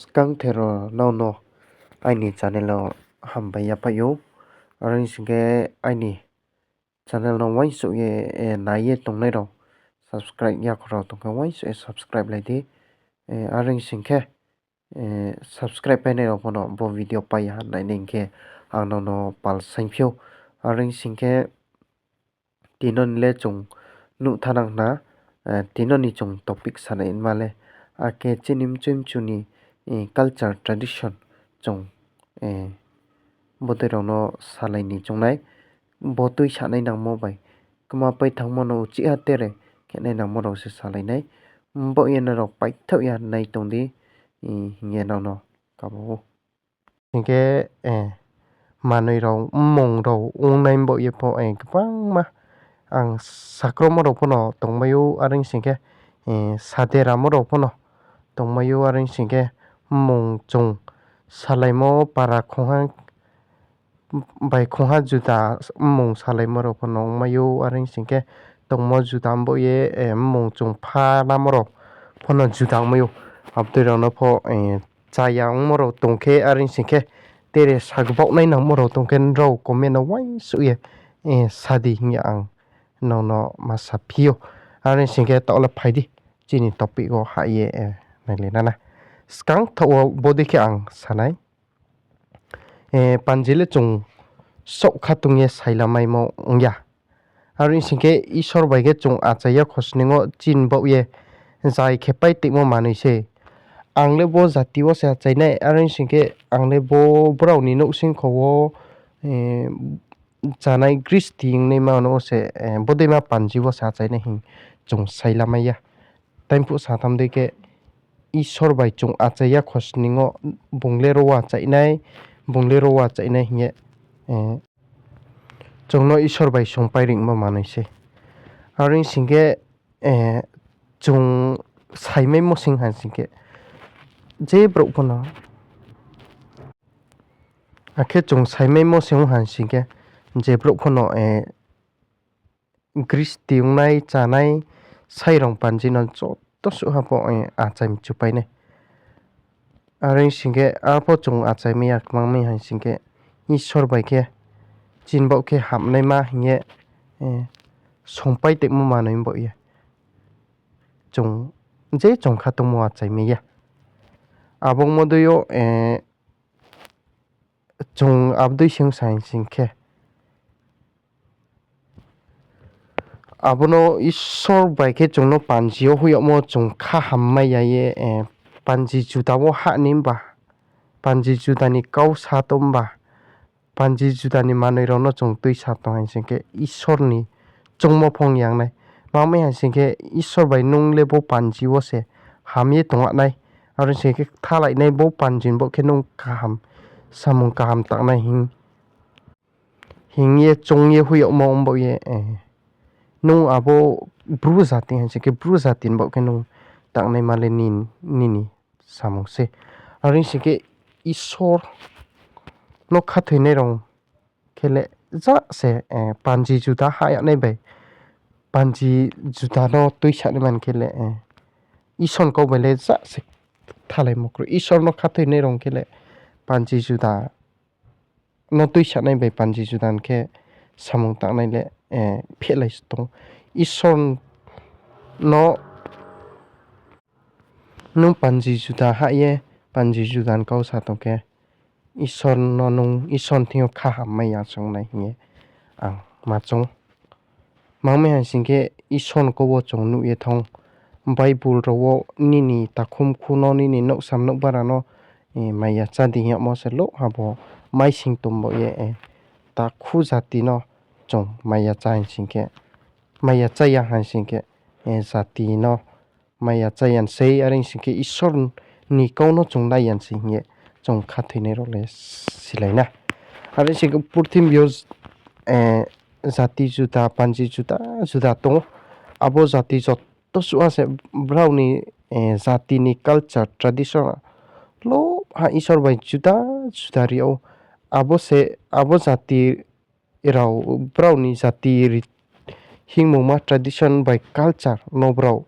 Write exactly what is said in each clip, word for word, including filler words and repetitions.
Skangthe rao nrao no aini channel wo hambai yaphai ou. Are hing sing khe aini channel no uaingsouh ye, eh, nai ye tongnai rao subscribe yakho rao tong khe uaingsouh ye subscribe lai di. Eh, are hing sing khe, eh, subscribe painai rao pho no bo video pai ya nainai hing khe ang nrao no pal saingphi ou. Are hing sing khe tini ni le chung nuh thanang na, eh, tini ni chung topic sanai ma le, akhe chini mchoi mchu ni, eh, culture tradition chung, eh, bodei rao no salai ni chung nai, bo tuisanai nangmo bai, kma pai thanngmo no uchih ha tere khenai nangmo rao se salai nai, mbaoh ye nrao paithaoh ya nai tong di, eh, hing ye nrao no kabo ou. Hing khe, eh, manoi rao, mmung rao ongnai mbaoh ye pho, eh, gbangma ang sakromo rao pho no tongmai ou, are hing sing khe, eh, saderamo rao pho no tongmai ou, are hing sing khe mmung chung salaimo para khongha bai khongha juda mmung salaimo rao pho no ongmai ou, are hing sing khe tongmo juda mbaoh ye, eh, mmung chung pha lamo rao pho no juda ongmai ou. Abodei rao no pho, eh, chaya ongmo rao tong khe, are hing sing khe tere sagbaoh nai nangmo rao tong khe nrao comment no uaingsouh ye, eh, sa di hing ye ang nrao no ma saphi ou. Are hing sing khe taoh le phai di, chini topic wo hah ye, eh, nailai na na. Skangthaoh wo bodei khe ang sa nai. Eh, panji le chung saoh kha tong ye sailamaimo ong ya. Are hing sing khe Isor bai khe chung achai ya khosning wo chini baoh ye zai khe pai tongmo manoi se. Ang le bo jati wo se achai nai, are hing sing khe ang le bo brao ni nouhsingkho wo, eh, chanai gristi ongnaima no wo se, eh, bodeima panji wo se achai nai hing chung sailamai ya. Taiphuh satham dei khe Isor bai chung achai ya khosning wo bung le ro achai nai, bung le ro achai nai hing ye, eh, chung no Isor bai sungpai ringmo manoi se. Are hing sing khe, eh, chung saimaimo sing ha sing khe, je brouh pho no, akhe chung saimaimo sing ha sing khe, je brouh pho no, eh, gristi ongnai, chanai, sairong panji no joto suh ha pho, eh, achai mchupai nai. Are hing sing khe, arpho chung achaimai ya kmangmai ha sing khe, Isor bai khe chini baoh khe hamnaima hing ye, eh, sungpai tongmo manoi baoh ye chung, je chung kha tongmo achaimai ya. Abo ongmo dei yo, eh, chung abo dei sing sa hing sing khe, abo no Isor bai khe chung no panji yo hoih yagmo chung kha hammai ya ye, eh, panji juda wo hah ni mba, panji juda ni kau sa tong mba, panji juda ni manoi rao no chung tuisa tong ha sing khe Isor ni choungmo phung yang nai. Mamai ha sing khe Isor bai nung le bo panji wo se ham ye tong nai. Are hing sing khe kthalai nai bo panji ni baoh khe nung kaham, samung kaham tangnai hing, hing ye choung ye hoih yagmo ong baoh ye, eh, nung abo Bru jati ha sing khe Bru jati ni baoh khe nung tangnaima le ni, nini samung se. Are hing sing khe Isor no khathoinai rao khe le ja se, eh, panji juda hah yagnai bai panji juda no tuisanai man khe le, eh, Isor ni kau bai le ja se thalaimo kroi. Isor no khathoinai rao khe le panji juda no tuisanai bai panji juda ni khe samung tangnai le, eh, phehlai se tong. Isor no nung panji juda hah ye, panji juda ni kau sa tong khe, Isor no nung Isor ni thing yo kha hammai ya chung nai hing ye ang ma choung. Mamai ha sing khe Isor ni kau wo chung nuh ye thang, Bible rao wo nini takhumkhu no, nini nouhsam nouhbara no, eh, maya chá di hing yagmo se lo ha bo maising tong baoh ye, eh, takhu jati no chung maya chá ha sing khe, maya chá ya ha sing khe, eh, jati no maya chá ya sei, are hing sing khe Isor ni kau no chung nai ya sei hing ye chung khathoinai rao le silai na. Are hing sing khe purthimbi yo, eh, jati juda, panji juda juda tong ou. Abo jati joto suh ha se brao ni, eh, jati ni culture, tradition lo ha Isor bai juda juda ri ou. Abo se, abo jati rao brao ni jati ri-, hingmungma tradition bai culture no brao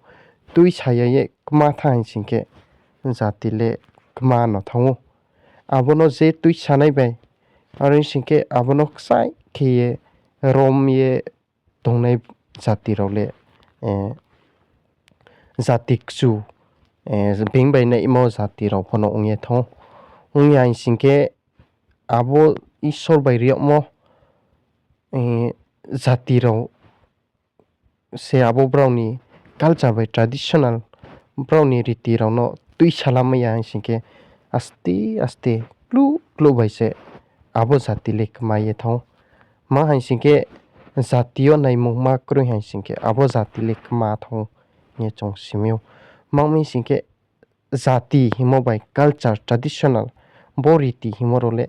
tuisa ya ye kma thanng ha sing khe jati le kma no thanng ou. Abo no je tuisanai bai, are sing khe abo no kchaih khe ye rom ye tongnai jati rao le, jati kchu, being bai naimo jati rao pho no ong ye thanng ou. Ong ya hing sing khe abo Isor bai ri yagmo jati rao se abo brao ni culture bai traditional, brao ni riti rao no tuisalamai ya hing sing khe, aste aste kluh kluh bai se abo jati le kma ye thanng ou. Ma hing sing khe, jati yo naimungma kroi hing sing khe abo jati le kma thanng ou hing ye chung si mi ou. Ma mi sing khe, jati hingmo bai culture, traditional, bo riti hingmo rao le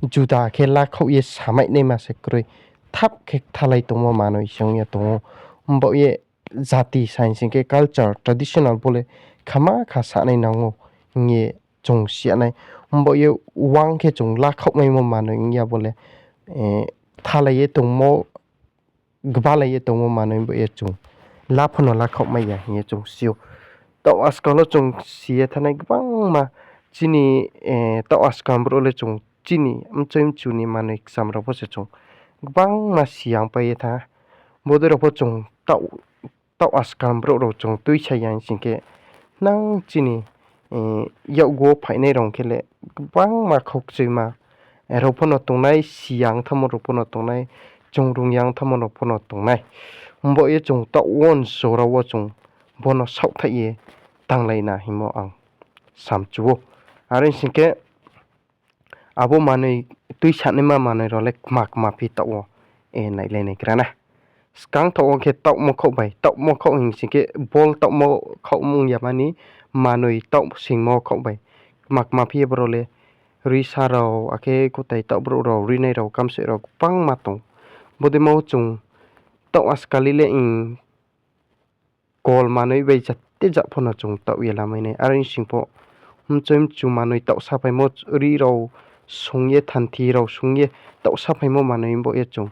juda khe lakhaoh ye samai naima se kroi, thap khe kthalai tongmo manoi se ong ye tong ou. Mbaoh ye jati sa hing sing khe culture, traditional bo le khama kha sanai nang ou hing ye chung si ya nai. Mbaoh ye uang khe chung lakhaohmaimo manoi ong ya bo le, kthalai ye tongmo, gbalai ye tongmo manoi bo ye chung la pho no lakhaohmai ya hing ye chung si ou. Taoh ajkal wo chung si ye thanai gbangma chini, taoh ajkal brouh le chung chini mchoi mchu ni manoi kcham rao pho se chung gbangma si yangpai ye thanng. Bodei rao pho chung taoh, taoh ajkal brouh rao chung tuisa ya hing sing khe, nang chini yakgu wo phainai rao khe le gbangma khaukchoima rao pho no tongnai, si yang thanngmo rao pho no tongnai, chung rung yang thanngmo rao pho no tongnai. Mbaoh ye chung taoh wo jora wo chung bo no saohthaih ye tanglai na hingmo ang samchu ou. Are sing khe, abo manoi tuisanaima manoi rao le kma kma phi taoh wo, nailai nai gra na. Skang thaoh wo khe taohmo khaoh bai, taohmo khaoh hing sing khe bol taohmo khaoh mung yama ni manoi taoh singmo khaoh bai. Kma kma phi ye brouh le risa rao, akhe kutai taoh brouh rao, rinai rao, kamsoih rao gbangma tong. Bodei ma wo chung taoh ajkal le ing kol manoi bai jate jat pho no chung taoh ye lamai nai. Are sing pho mchoi mchu manoi taoh saphaimo ri rao sung ye, thanthi rao sung ye taoh saphaimo manoi bo ye chung,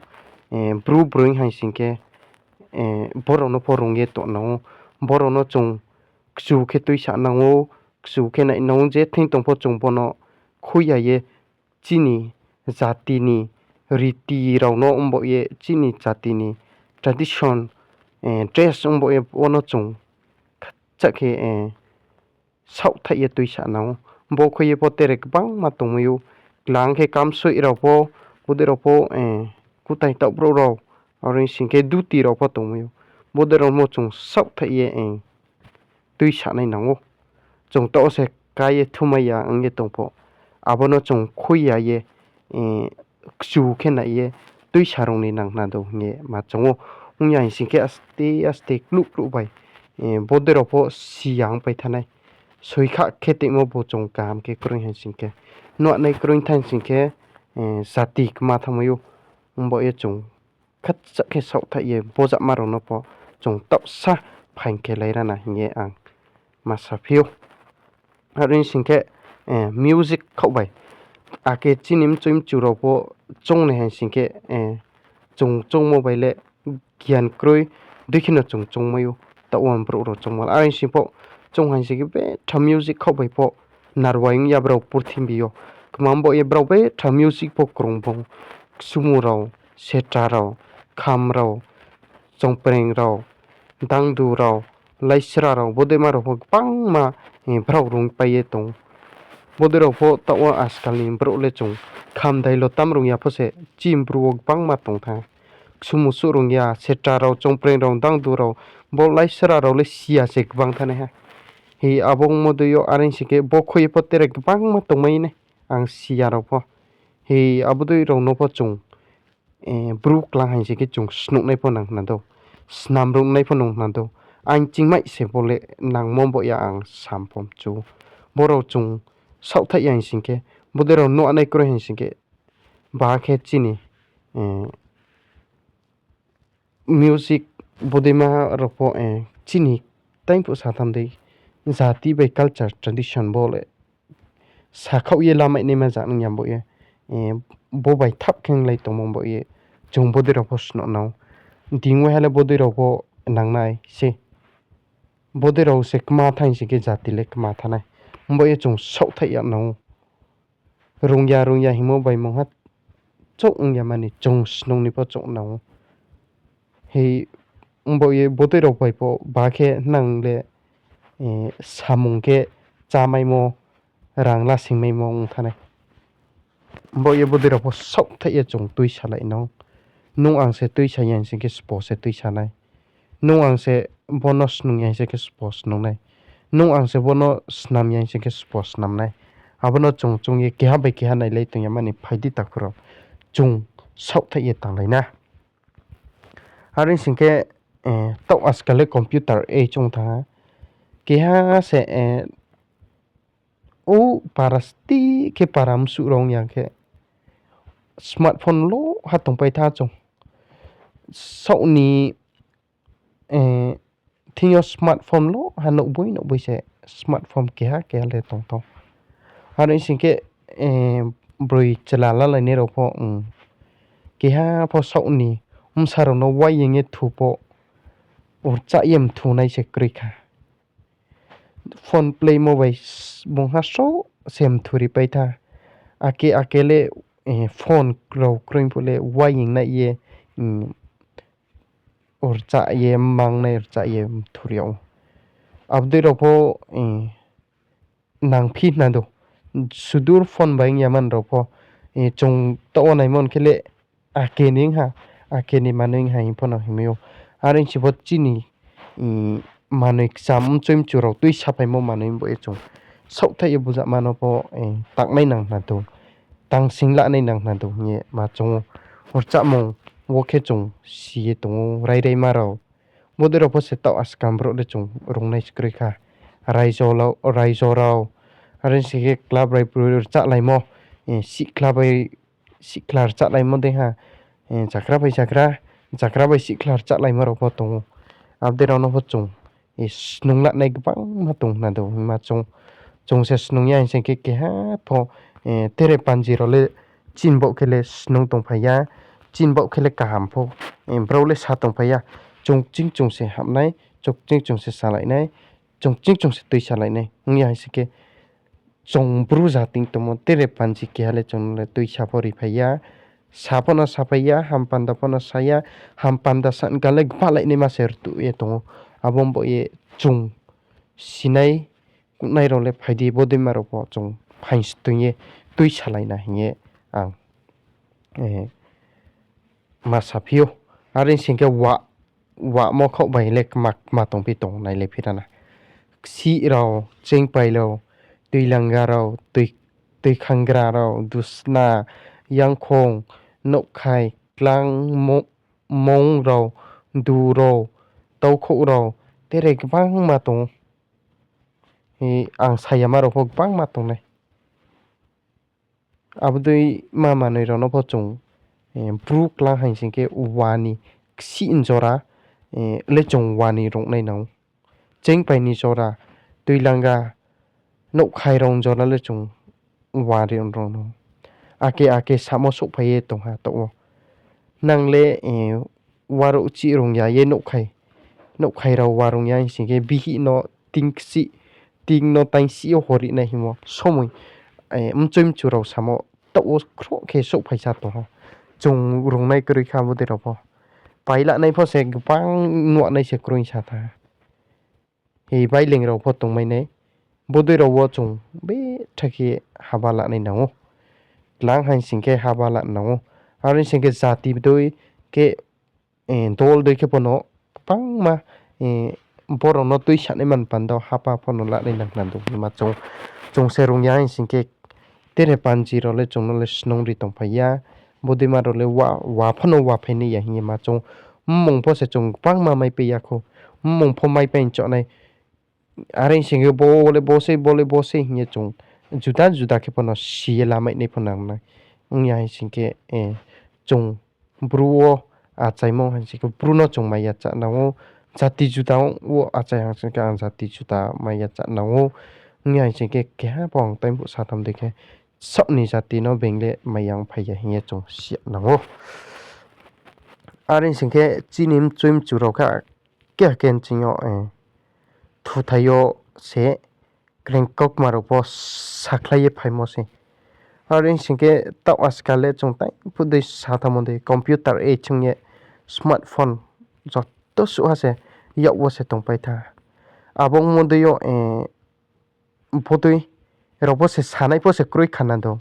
bru broi hing sing khe, bo rao no pho rung ye tong nang ou. Bo rao no chung kchu khe tuisa nang ou, kchu khe nai nang ou, je thing tong pho chung bo no khui ya ye chini jati ni riti rao no mbaoh ye, chini jati ni tradition, dress mbaoh ye, bo no chung khacha khe saohthaih ye tuisa nang ou. Bo khui ye pho tere gbangma tongmai ou. Klang khe kamsoih rao pho, bodei rao pho, kutai taoh brouh rao, are sing khe duti rao pho tongmai ou. Bodei rao no chung saohthaih ye tuisanai nang ou. Chung taoh se ka ye thumai ya ong ye tong pho, abo no chung khui ya ye, kchu khe nai ye tuisa rung ni nang khna dou hing ye ma choung ou. Ong ya hing sing khe aste aste kluh kluh bai, bodei rao pho si yang pai thanai. Soikha khe tongmo bo chung kaham khe kroi hing sing khe, nuhnai kroi thanng sing khe, jati kma thanngmai ou. Mbaoh ye chung khacha khe saohthaih ye bojama rao no pho chung taohsa phaing khe lai ra na hing ye ang ma saphi ou. Are sing khe, music khaoh bai, akhe chini mchoi mchu rao pho choungnai hing sing khe, chung choungmo bai le gian kroi dei khe no chung choungmai ou. Taoh wo brouh rao choungmo are sing pho, chung hing sing khe betha music khaoh bai pho narwai ong ya brao purthimbi yo. Kma mbaoh ye brao betha music pho krung bung, ksumu rao, setra rao, kham rao, chongpreng rao, dangdu rao, laisra rao, bodeima rao pho gbangma, brao rungpai ye tong. Bodei rao pho taoh wo ajkal ni brouh le chung khamdai lo tam rung ya pho se, chini bru wo gbangma tong thanng. Ksumu suh rung ya, setra rao, chongpreng rao, dangdu rao, bo laisra rao le si ya se gbang thanng nai ha. Hi abo ongmo dei yo are sing khe bo khui ye pho tere gbangma tongmai nai, ang si ya rao pho. Hi abo dei rao no pho chung, bru klang hing sing khe chung snuhnai pho nang khna dou, snam rungnai pho nang khna dou. Aing chingmai se bo le nangmo bo ya ang sam pho mchu. Bo rao chung saohthaih ya hing sing khe, bodei rao nuhnai kroi hing sing khe, ba khe chini music bodeima rao pho, chini taingphuh satham dei jati bai culture tradition bo le sakhaoh ye lamai naima ja nung ya bo ye, bo bai thap khe onglai tongmo bo ye, chung bodei rao pho snuh nang. Ding waiha le bodei rao pho nangnai se. Bodei rao se kma thanng sing khe jati le kma thanng nai. Mbaoh ye chung saohthaih ya nang ou. Rung ya, rung ya hingmo bai mungha chouh ong ya mani chung snung ni pho chouh nang ou. Hei, mbaoh ye bodei rao bai pho ba khe nang le, samung khe chámaimo, rang lasingmaimo ong thanng nai. Mbaoh ye bodei rao pho saohthaih ye chung tuisalai nang ou. Nung ang se tuisa ya hing sing khe sbo se tuisa nai. Nung ang se bo no snung ya hing sing khe sbo snung nai. Nung ang se bo no snam ya hing sing khe sbo snam nai. Abo no chung chung ye keha bai keha nailai tong ya mani phai di takhu rao. Chung saohthaih ye tanglai na. Are sing khe, taoh ajkal le computer age ong thanng ha. Keha se, o para sti khe para msuh rao ong ya khe smartphone lo ha tongpai tha chung. Saoh ni thing yo smartphone lo ha nouhboi nouhboi se smartphone keha keha le tong tong. Are sing khe, broi chla lalainai rao pho, keha pho saoh ni bsa rao no uaiying ye thu pho, rchah ye mthunai se kroi kha. Phone playmo bai bungha sroh se mthuripai tha. Ake ake le, phone rao kroi phuh le uaiying nai ye, rchah ye mangnai, rchah ye mthur yag ou. Abo dei rao pho, nangphi hna do. Sudur phone bai ong ya man rao pho, chung taoh wo naimo khe le ake ni ong ha, ake ni manoi ong ha hing pho no hingmai ou. Are ong si pho chini manoi kcham mchoi mchu rao tuisaphaimo manoi bo ye chung saohthaih ye buzama no pho, tangnai nang hna do, tangsing lanai nang hna do hing ye ma chung ou. Rchahmung wo khe chung si ye tong ou, rairaima rao. Bodei rao pho se taoh ajkal brouh le chung rungnai se kroi kha. Raijo rao, are sing khe kla bai broi rchahlaimo, sihkhla rchahlaimo dei ha, chakra bai chakra, chakra bai sihkhla rchahlaimo rao pho tong ou. Abo dei rao no pho chung snung lanai gbangma tong hna do hingma chung se snung ya hing sing khe keha pho, tere panji rao le chini baoh khe le snung tongphai ya, chini baoh khe le kaham pho, brao le sa tongphai ya. Chung ching chung se hapnai, chung ching chung se salai nai, chung ching chung se tuisalai nai ong ya hing sing khe, chung Bru jati tongmo tere panji keha le chung no le tuisa pho riphai ya, sa pho no saphai ya, hampanda pho no sa ya, hampanda sa khe le gbalai naima se rtuh ye tong ou. Abo baoh ye chung sinai, kuhnai rao le phai di, bodeima rao pho chung phaing stoing ye tuisalai na hing ye ang ma saphi ou. Are sing khe wa, wamo khaoh bai le kma kma tongphi tong nai le phi ra na. Ksih rao, chengpai rao, tuilanga rao, tuikhangra rao, dusna, yangkhong, nouhkhai, klang, mong rao, du rao, taukhouh rao, tere gbangma tong ou. Ang sayama rao pho gbangma tong nai. Abo dei ma manoi rao no pho chung, Bru klang hing sing khe wa ni ksih jora le chung wa ni rungnai nang ou. Chengpai ni jora, tuilanga, nouhkhai rao jora le chung wa ni rung nang ou. Ake ake samo souhphai ye tong ha taoh wo. Nang le, warouh chih rung ya ye nouhkhai rao wa rung ya hing sing khe bihih no ting ksih, ting no taing sih yo hori nai hingmo somoi, mchoi mchu rao samo taoh wo khroh khe souhphai sa tong ha. Chung rungnai kroi kha bodei rao pho. Pailanai pho se gbang nuhnai se kroi sa tha. Hi baileng rao pho tongmai nai. Bodei rao wo chung betha khe haba lanai nang ou. Klang hing sing khe haba la nang ou. Are sing khe jati dei khe, dol dei khe pho no gbangma, borao no tuisanai man panda haba pho no lanai nang na do hingma chung se rung ya hing sing khe tere panji rao le chung no le snung ri tongphai ya. Bodeima rao le wa pho no wa phai nai ya hing ye ma chung mmung pho se chung gbangma maipai ya khou. Mmung pho maipai choh nai. Are sing khe bo le bo sei, bo le bo sei hing ye chung juda juda khe pho no si ye lamai nai pho nang nai. Ong ya hing sing khe, chung Bru wo achaimo hing sing khe Bru no chung maiya chá nang ou. Jati juda wo achai hing sing khe ang jati juda maiya chá nang ou. Ong ya hing sing khe keha pho ang time phuh satham dei khe saoh ni jati no being le maiya ong phai ya hing ye chung si ya nang ou. Are sing khe chini mchoi mchu rao khe keha khe nching yo, thuthai yo se kreng kaukma rao pho sakhlai ye phaimo se. Are sing khe taoh ajkal le chung tai phuh dei sa thanngmo dei computer age ong ye smartphone joto suh ha se yak wo se tongpai tha. Abo ongmo dei yo, bodei rao pho se sanai pho se kroi khana do.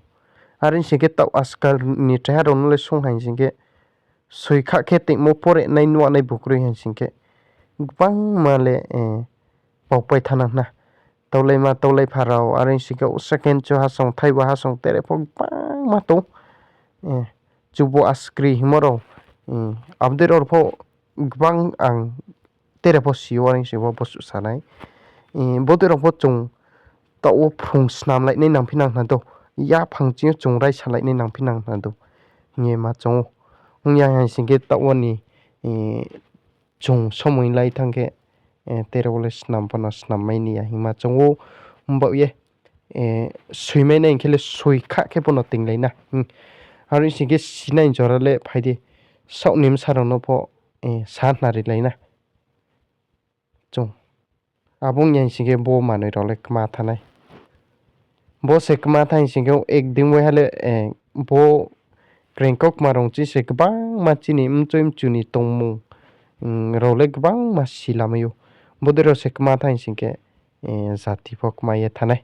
Are sing khe taoh ajkal ni chraiha rao no le sung hai sing khe, soi kha khe tongmo pore nai nuanai bu kroi hai sing khe, gbangma le, paupai thanang hna. Taulaima taulaipha rao, are sing khe second cho hasong, thaiba hasong, tere pho gbangma tong. Chubo askri hingmo rao, abo dei rao pho gbang ang tere pho si ou, are sing pho bo suh sanai. Bodei rao pho chung taoh wo phrung snamlainai nangphi nang hna do, yaphang ching yo chung raisalainai nangphi nang hna do hing ye ma choung ou. Ong ya hai sing khe taoh wo ni, chung somoing lai thanng khe, tere wo le snam pho no snam mai ni ya hing ma choung ou. Mbaoh ye, soimai nai hing khe le soi kha khe pho no tinglai na. Are sing khe sinai jora le phai di, saoh ni bsa rao no pho, sa hna rilai na. Chung, abo ong ya hai sing khe bo manoi rao le kma thanng nai. Bo se kma thanng hai sing khe ek din waiha le, bo kreng kaukma rao chi se gbangma chini mchoi mchu ni tongmung rao le gbangma silamai ou. Bodei rao se kma thanng hai sing khe, jati pho kma ye thanng nai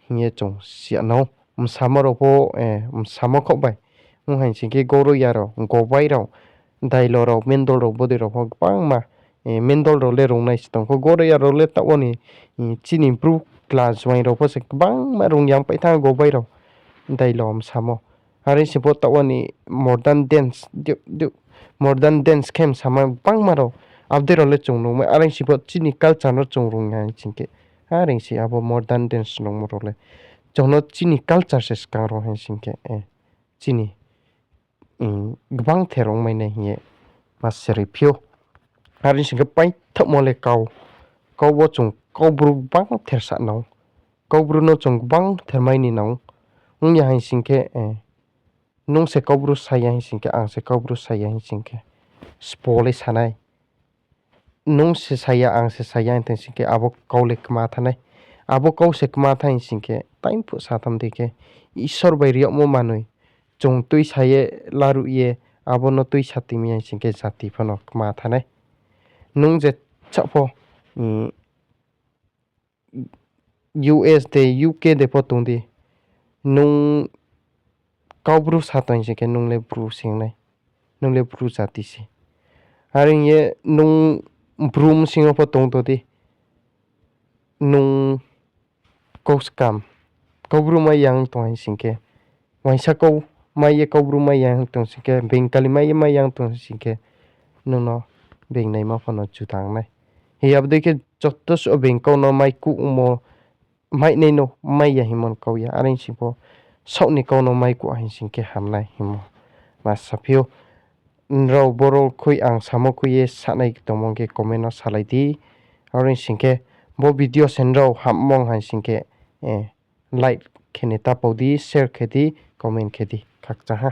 hing ye chung si ya nou. Bsamo rao pho, bsamo khaoh bai ong hai sing khe goroya rao, gobai rao, dailo rao, mendol rao, bodei rao pho gbangma, mendol rao le rungnai se tong kho, goroya rao le taoh wo ni, chini bru kla juaing rao pho se gbangma rung yang pai thanng gobai rao, dailo bsamo. Are sing pho taoh wo ni modern dance, modern dance khe bsamo gbangma rao, abo dei rao le chung nungmai, are sing pho chini culture no chung rung ya hai sing khe, are sing abo modern dance nungmo rao le chung no chini culture se skang rung hai sing khe, chini, gbang ther ongmai nai hing ye ma se ri phi ou. Are sing khe paithaohmo le kau, kau wo chung Kaubru gbang ther sa nang, Kaubru no chung gbang ther mai ni nang. Ong ya hai sing khe, nung se Kaubru sa ya hing sing khe, ang se Kaubru sa ya hing sing khe, spo le sa nai. Nung se sa ya, ang se sa ya hing sing khe, abo kau le kma thanng nai. Abo kau se kma thanng hing sing khe, time phuh sa tham dei khe, Isor bai ri yagmo manoi chung tuisa ye, laruh ye, abo no tuisa timi ya hing sing khe jati pho no kma thanng nai. Nung je cha pho, U S de, U K de pho tong di, nung Kaubru sa tong hing sing khe, nung le Bru se ong nai, nung le Bru jati se. Are ong ye nung Bru bsing yo pho tong to di, nung kau skam, Kaubru mai ya ong tong hai sing khe, uaingsa kau mai ye Kaubru mai ya ong tong sing khe, Bengali mai ye mai ya ong tong sing khe, nung no being naima pho no juda ong nai. Hi abo dei khe joto suh being kau no maikuhmo, mainai no mai ya hingmo ni kau ya, are sing pho saoh ni kau no maikuh hai sing khe ham nai hingmo ma sa phi ou. Nrao boro khui ang samo khui ye sanai tongmo khe comment no salai di. Are sing khe bo video se nrao hammong hai sing khe, like khe ni ta pau di, share khe di, comment khe di, khakchang ha.